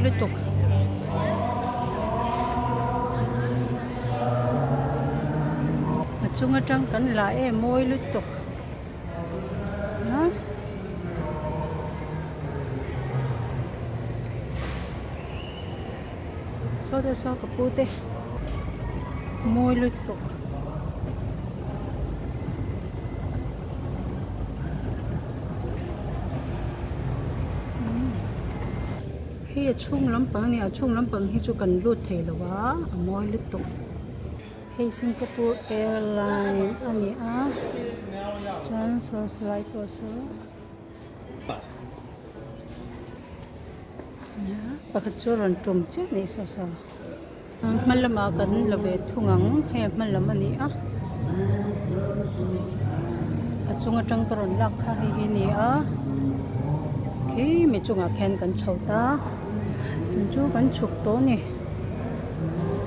lutuk. A chung atang kan la e mawi lutuk a. Saw te saw ka pu te mawi lutuk. Hei a chhung lampang a ni a chhung lampang hi chu kan lut thei lo a a mawi lutuk hei Singapore airline a ni a chuan saw silai pawh saw. Pakhat chu a rawn tum chiah a ni saw saw hma lamah kan la ve thung ang hei a hma lam a ni a a chung atang ka rawn lak kha hei hi a ni a khi mi chungah khian kan chho ta tun chu kan chhuk tawh a ni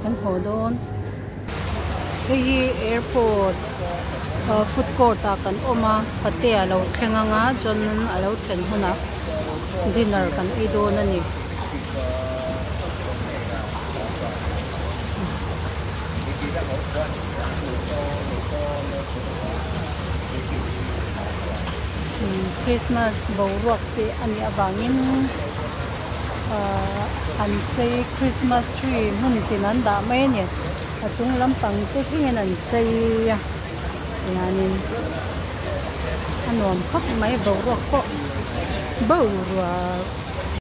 kan haw dawn hei hi airport ah food court ah kan awm a patea a lo thleng ang a chuan a lo thlen hunah dinner kan ei dawn a ni. Christmas boruak te a nih avangin ahh an chei Christmas tree hmun tin an dah mai a ni a chung lampang te thlengin an chei a hianin a nuam khawp mai boruak pawh boruak.